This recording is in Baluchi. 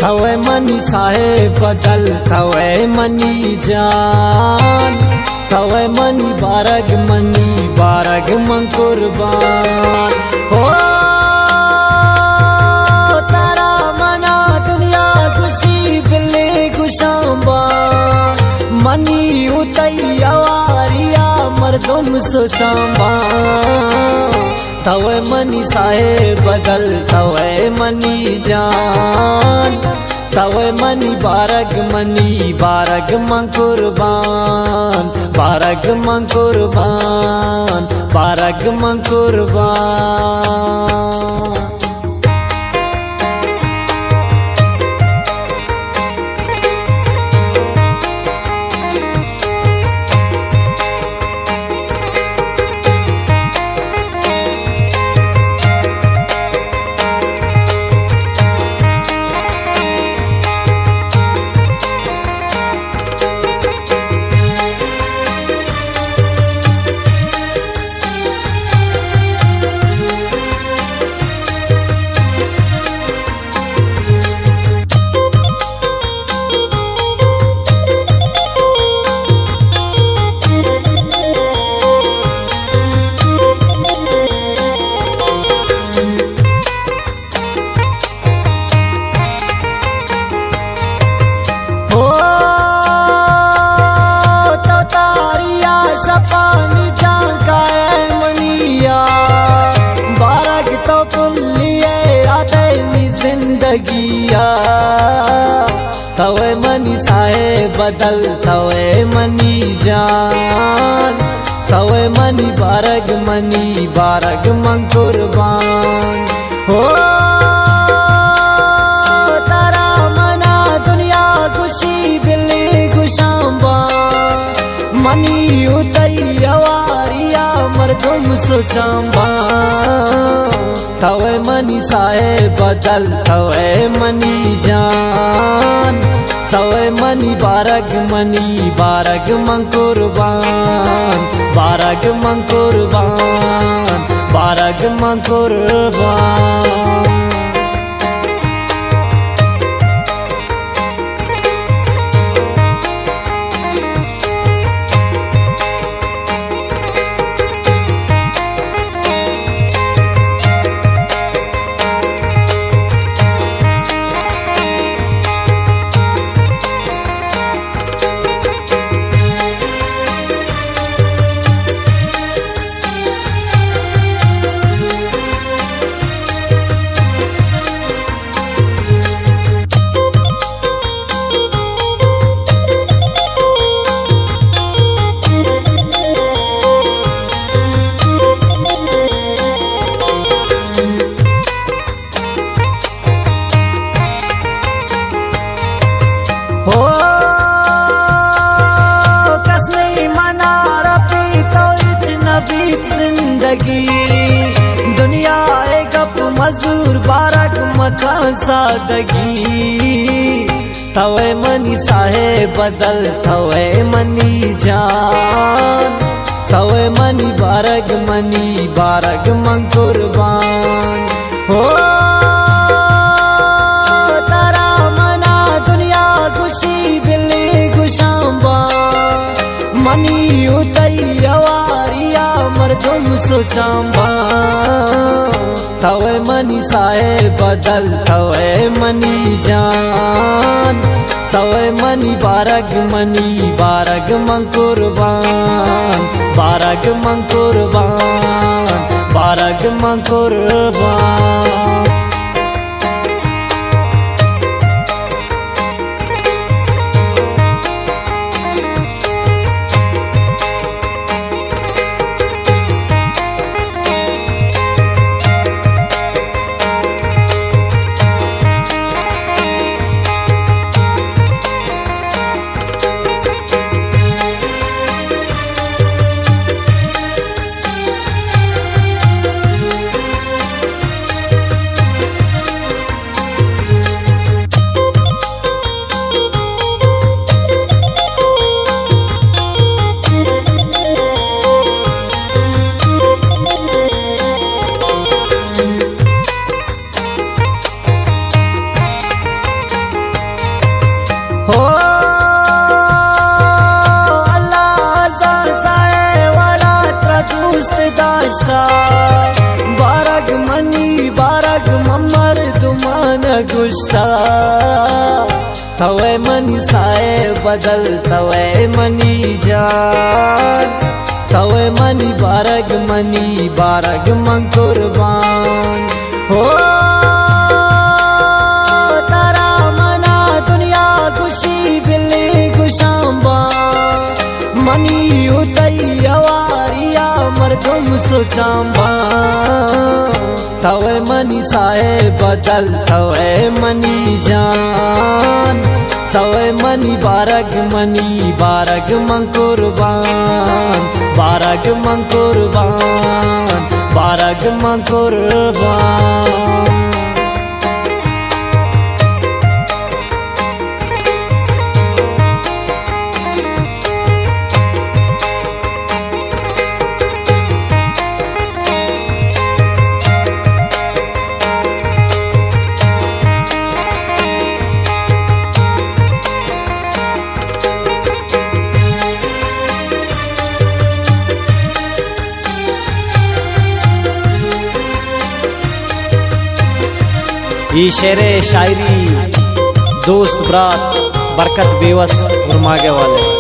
توئے منی ساہ بدل، توئے منی جان، توئے منی بارگ، منی بارگ من قربان۔ او ترا منا دنیا گشی بلے گشاں با، منی و تئی ہواریا مردم سوچاں با۔ توئے منی ساہ بدل، توئے منی جان، توئے منی بارگ، منی بارگ من قربان، بارگ من قربان، بارگ من قربان۔ او تو تاریا شپانی جانکا اے منیا، بارگ تو پلی اے آدمی زندگیا۔ توئے منی ساہ بدل، توئے منی جان، توئے منی بارگ، منی بارگ من قربان۔ او ترا منا دنیا گشی بلے گشاں با، منی و تئی ہواریا مردم سوچاں با۔ توئے منی ساہ بدل، توئے منی جان، توئے منی بارگ، منی بارگ من قربان، بارگ من قربان، بارگ من قربان۔ او کس نہیں منا ربی تو ہچ نبیت زندگی، دنیا اے گپ مزور بارگ مکان سادگی۔ توئے منی ساہ بدل، توئے منی جان، توئے منی بارگ، منی بارگ من قربان۔ او ترا منا دنیا گشی بلے گشاں با، منی و تئی ہواریا مردم سوچاں با۔ توئے منی ساہ بدل، توئے منی جان، توئے منی بارگ، منی بارگ من قربان، بارگ من قربان، بارگ من قربان۔ توئے منی سائے بدل، توئے منی جان، توئے منی بارگ، منی بارگ من قربان۔ ہو ترا منا دنیا گشی بلی گشان بان، منی و تئی ہواریا مردم سوچان بان۔ توئے منی سائے بدل، توئے منی جان، توئے منی بارگ، منی بارگ من قربان، بارگ من قربان، بارگ من قربان۔ اے شعر ءِ شاعری دوست برات برکت بیوس ورماگہ والے۔